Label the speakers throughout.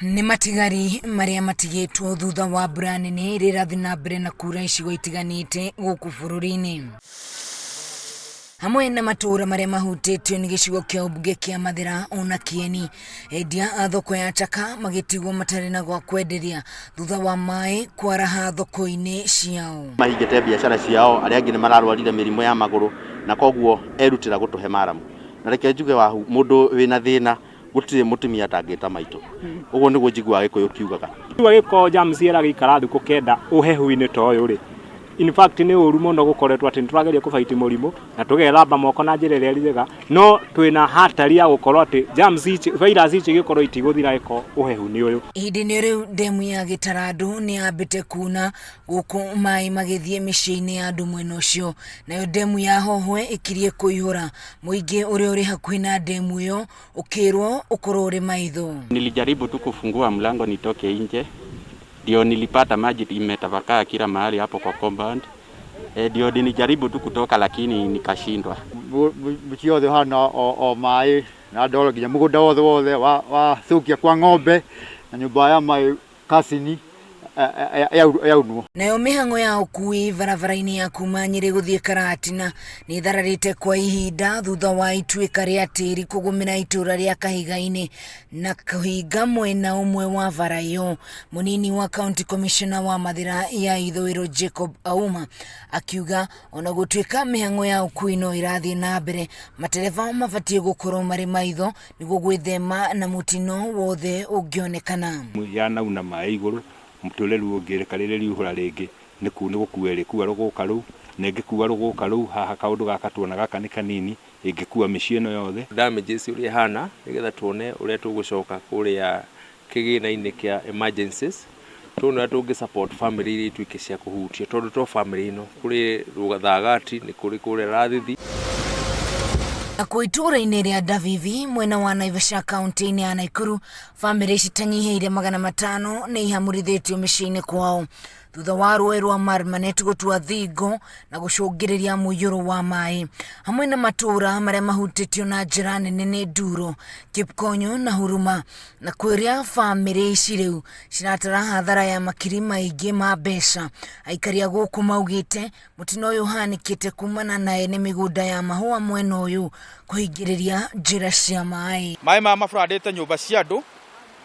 Speaker 1: Nĩ matigari marĩa matigĩtwo thutha wa mbura nene ĩrĩa ĩrathiĩ na mbere na kura icigo itiganĩte gũkũ bũrũri-inĩ. Hamwe na matũũra marĩa mahutĩtio nĩ gĩcigo kĩa ũmbunge kĩa Mathĩra ona Kĩeni, endia a thoko ya Chaka magĩtigwo matarĩ na gwa kwenderia thutha wa maĩ kwaraha thoko-inĩ ciao.
Speaker 2: Mahingĩte biacara ciao, arĩa angĩ nĩ mararwarire mĩrimũ ya magũrũ na koguo erutĩra gũtũhe maramu. Na reke njuge wahu mũndũ wĩna thĩna gũtirĩ mũtumia atangĩta maitũ. Ũguo nĩguo njiguaga Gĩkũyũ kiugaga.
Speaker 3: Rĩu agĩkorwo germs ĩragĩikara thikũ kenda ũhehu-inĩ ta ũyũ rĩ, in fact nĩ ũru mũno gũkoretwo atĩ nĩ tũrageria kũ fight mũrimũ na tũgethamba moko na njĩra ĩrĩa njega, no twĩna hatari ya gũkorwo atĩ germs ici, virus ici igĩkorwo itigũthira angĩkorwo ũhehu nĩ ũyũ.
Speaker 1: Ihinda-inĩ rĩu ndemu ya Gĩtarandũ nĩ yambĩte kuna gũkũ maĩ magĩthiĩ mĩciĩ-inĩ ya andũ mwena ũcio. Nayo ndemu ya Hohwe ĩkirie kũihũra, mũingĩ ũrĩa ũrĩ hakuhĩ na ndemu ĩyo ũkĩrwo ũkorwo ũrĩ maitho.
Speaker 4: Nilijaribu tu kufungua mlango nitoke nje, ndio nilipata maji imetapakaa kila mahali hapo kwa compound. Ndio nilijaribu tu kutoka lakini nikashindwa.
Speaker 5: Mũciĩ wothe ũhana o maĩ na ndoro nginya mũgũnda wothe wothe wathũkia kwa ng'ombe na nyũmba ya maĩ kasini yaunwo.
Speaker 1: Nayo mĩhang'o ya ũkui barabara-inĩ ya kuma Nyĩrĩ gũthiĩ Karatina nĩ ĩthararĩte kwa ihinda thutha wa ituĩka rĩa tĩri kũgũmĩra itũra rĩa Kahiga-inĩ na kũhinga mwena ũmwe wa bara ĩyo. Mũnini wa County Commissioner wa Mathĩra ya Ithũĩro Jacob Auma akiuga ona gũtuĩka mĩhang'o ya ũkui no ĩrathiĩ na mbere, matereba mabatiĩ gũkorwo marĩ maitho nĩguo gwĩthema na mũtino wothe ũngĩonekana.
Speaker 6: Yanauna maĩ igũrũ mũtũrĩre rĩu ũngĩreka rĩrĩ riuhũra rĩngĩ nĩ gũkua ĩrĩkua rũgũka rũu na ĩngĩkua rũgũka rũu haha kaũndũ gaka tuona gaka nĩ kanini ĩngĩkua mĩciĩ ĩno yothe.
Speaker 7: Damages ũrĩa ĩhana nĩgetha tuone ũrĩa tũgũcoka kũrĩa kĩgĩna-inĩ kĩa emergencies tuone ũrĩa tũngĩ support family iria ituĩke cia kũhutio tondũ to family ĩno kũrĩ Thagati nĩ kũrĩ kũrĩa Rathithi.
Speaker 1: Nakuo itũũra-inĩ rĩa Ndavivi mwena wa Naivasha kaunti-inĩ ya Nakuru bamĩrĩ citanyihĩire 500 nĩ ihamũrithĩtio mĩciĩ-inĩ kwao thutha wa rũĩ rwa Marmanet gũtua thingo na gũcũngĩrĩria mũiyũro wa maĩ hamwe na matũũra marĩa mahutĩtio na njĩra nene nĩ Nduro, Kipkonyo na Huruma na kũrĩa bamĩrĩ ici rĩu ciratara hathara ya makiri maingĩ ma mbeca. Aikari a gũkũ maugĩte mũtino ũyũ ũhanĩkĩte kumana na ene mĩgũnda ya mahũa mwena ũyũ kũhingĩrĩria njĩra cia maĩ.
Speaker 8: Maĩ maya maburandĩte nyũmba cia andũ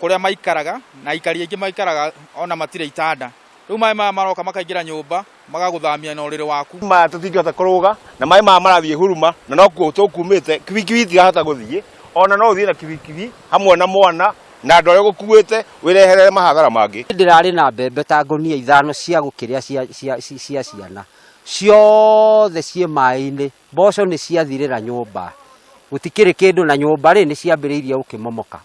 Speaker 8: kũrĩa maikaraga na aikari aingĩ maikaraga ona matirĩ itanda. Rĩu maĩ maya maroka makaingĩra nyũmba magagũthamia na ũrĩrĩ waku.
Speaker 9: Maya tũtingĩhota kũrũga na maĩ maya marathiĩ huruma na nokuo tũkumĩte kibikibi itirahota gũthiĩ ona no ũthiĩ na kibikibi hamwe na mwana na andũ arĩa ũgũkuĩte wĩreherere mahathara mangĩ.
Speaker 10: Ndĩrarĩ na mbembe ta ngũnia ithano cia gũkĩrĩa cia, cia, cia ciana ciothe ciĩ maĩ-inĩ, mboco nĩ ciathirĩra nyũmba, gũtikĩrĩ kĩndũ na nyũmba rĩ nĩ ciambĩrĩirie gũkĩmomoka.